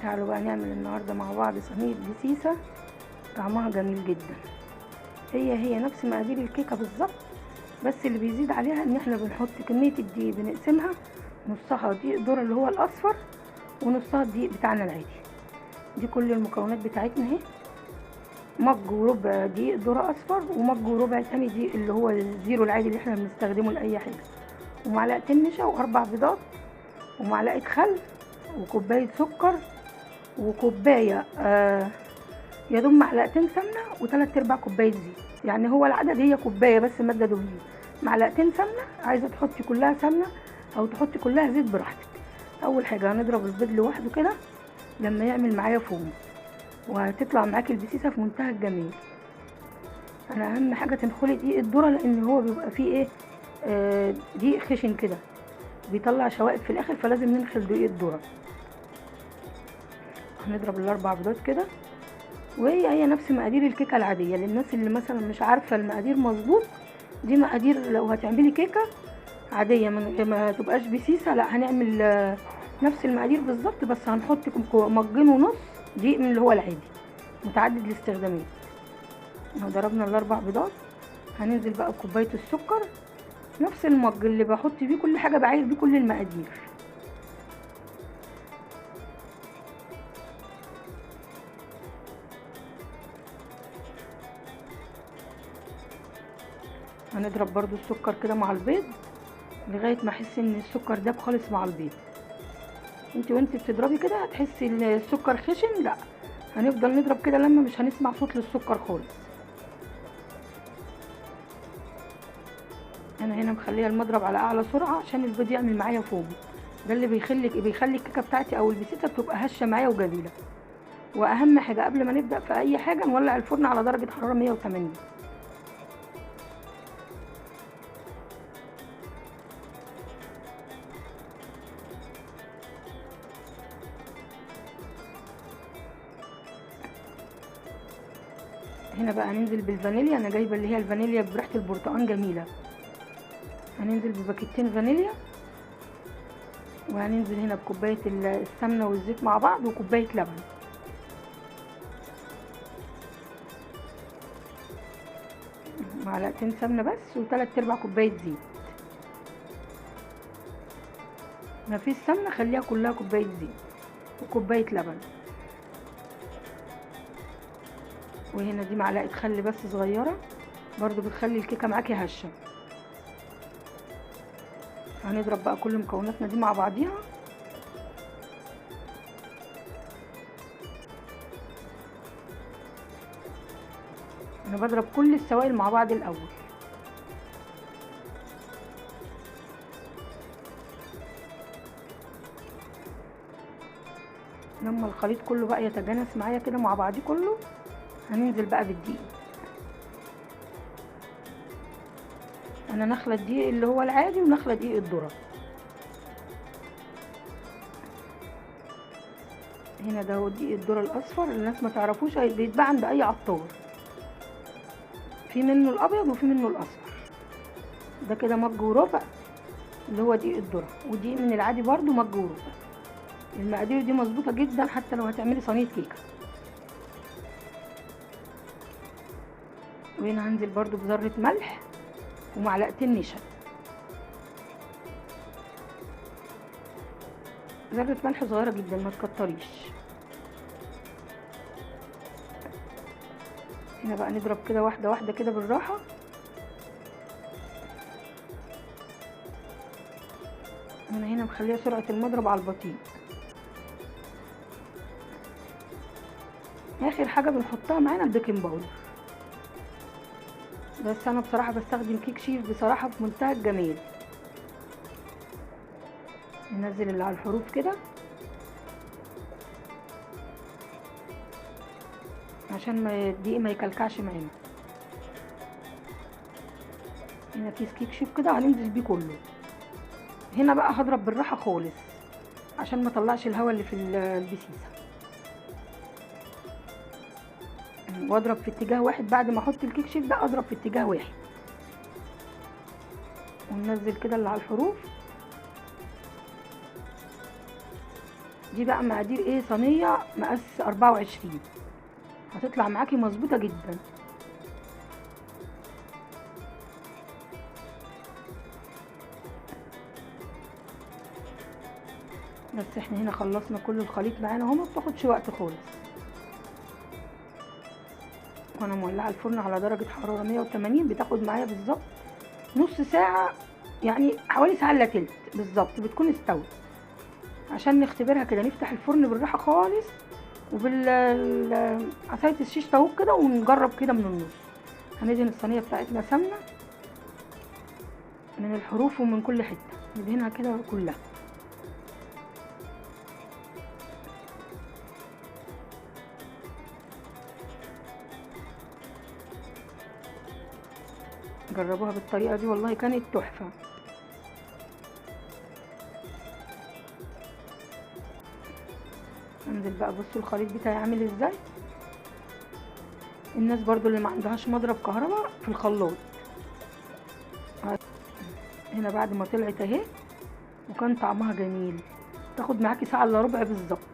تعالوا بقى نعمل النهارده مع بعض صينية بسيسه طعمها جميل جدا. هي نفس مقادير الكيكه بالظبط، بس اللي بيزيد عليها ان احنا بنحط كمية الدقيق، بنقسمها نصها دقيق ذره اللي هو الاصفر ونصها الدقيق بتاعنا العادي. دي كل المكونات بتاعتنا اهي، مج وربع دقيق ذره اصفر ومج وربع تاني دقيق اللي هو ال zero العادي اللي احنا بنستخدمه لاي حاجة، ومعلقتين نشا واربع بيضات ومعلقة خل وكوبايه سكر وكوبايه يا دوب معلقتين سمنه وثلاث ارباع كوباية زيت. يعني هو العدد هي كوباية بس مادة دهنية، معلقتين سمنه، عايزه تحطي كلها سمنه او تحطي كلها زيت براحتك. اول حاجة هنضرب البيض لوحده كده لما يعمل معايا فوم، وهتطلع معاكي البسيسه في منتهى الجمال. انا اهم حاجة تنخلي دقيق الذرة، لان هو بيبقى فيه ايه دقيق خشن كده بيطلع شوائب في الاخر، فلازم ننخل دقيق الذرة. هنضرب الاربع بيضات كده، وهي نفس مقادير الكيكه العادية. للناس اللي مثلا مش عارفه المقادير مظبوط، دي مقادير لو هتعملي كيكة عادية ما تبقاش بسيسه، لا هنعمل نفس المقادير بالظبط، بس هنحط مجين ونص دقيق من اللي هو العادي متعدد الاستخدامات. لو ضربنا الاربع بيضات هننزل بقى بكوبايه السكر، نفس المج اللي بحط بيه كل حاجة بعاير بيه كل المقادير. هنضرب برضو السكر كده مع البيض لغاية ما احس ان السكر داب خالص مع البيض. انت وانت بتضربي كده هتحسي ان السكر خشن، لا هنفضل نضرب كده لما مش هنسمع صوت للسكر خالص. انا هنا مخليه المضرب على اعلى سرعة عشان البيض يعمل معايا فوم، ده اللي بيخلي الكيكه بتاعتي او البسيسه بتبقى هشه معايا وجميلة. واهم حاجة قبل ما نبدا في اي حاجة نولع الفرن على درجه حرارة 180. هنا بقى هننزل بالفانيليا، انا جايبه اللي هي الفانيليا بريحه البرتقال جميلة. هننزل بباكيتين فانيليا، وهننزل هنا بكوبايه السمنة والزيت مع بعض وكوبايه لبن. معلقتين سمنه بس وثلاث ارباع كوباية زيت. مفيش سمنه خليها كلها كوباية زيت وكوبايه لبن. وهنا دي معلقه خل بس صغيرة برضو بتخلي الكيكه معاكي هشه. هنضرب بقى كل مكوناتنا دي مع بعضيها. انا بضرب كل السوائل مع بعض الاول. لما الخليط كله بقى يتجانس معايا كده مع بعضيه كله، هننزل بقى بالدقيق. انا نخله الدقيق اللي هو العادي ونخله دقيق الذرة. هنا ده هو دقيق الذرة الاصفر، الناس ما تعرفوش بيتباع عند اي عطار، في منه الابيض وفي منه الاصفر. ده كده مج وربع اللي هو دقيق الذرة، ودقيق من العادي برده مج وربع. المقادير دي مظبوطة جدا حتى لو هتعملي صينية كيكة. وهنا هنزل برده بذرة ملح ومعلقتين نشا. ذره ملح صغيرة جدا ما تكتريش. هنا بقى نضرب كده واحدة واحدة كده بالراحة. انا هنا مخليه سرعة المضرب على البطيء. اخر حاجة بنحطها معانا ال baking powder، بس انا بصراحة بستخدم كيك شيف بصراحة في منتهى الجمال. ننزل اللي على الحروف كده عشان ما الدقيق ما يكلكعش معانا. هنا كيس كيك شيف كده هننزل بيه كله. هنا بقى هضرب بالراحة خالص عشان ما اطلعش الهواء اللي في البسيسه، واضرب في اتجاه واحد. بعد ما احط الكيك شيف ده اضرب في اتجاه واحد، وننزل كده اللي على الحروف. دي بقى مقادير ايه؟ صينية مقاس 24، هتطلع معاكي مظبوطة جدا. بس احنا هنا خلصنا كل الخليط معانا اهو، ما بتاخدش وقت خالص. وانا مولعه الفرن على درجه حرارة 180، بتاخد معايا بالظبط نص ساعة، يعني حوالي ساعة الا تلت بالظبط بتكون استوت. عشان نختبرها كده نفتح الفرن بالراحة خالص وبالعصايه الشيش طاووق كده، ونجرب كده من النص. هندهن الصينية بتاعتنا سمنه من الحروف ومن كل حتة، ندهنها كده كلها. جربوها بالطريقة دي والله كانت تحفة. انزل بقى بصوا الخليط بتاعي عامل ازاي. الناس برضو اللي ما عندهاش مضرب كهرباء في الخلاط هنا بعد ما طلعت اهي، وكان طعمها جميل. تاخد معاكي ساعة الا ربع بالظبط.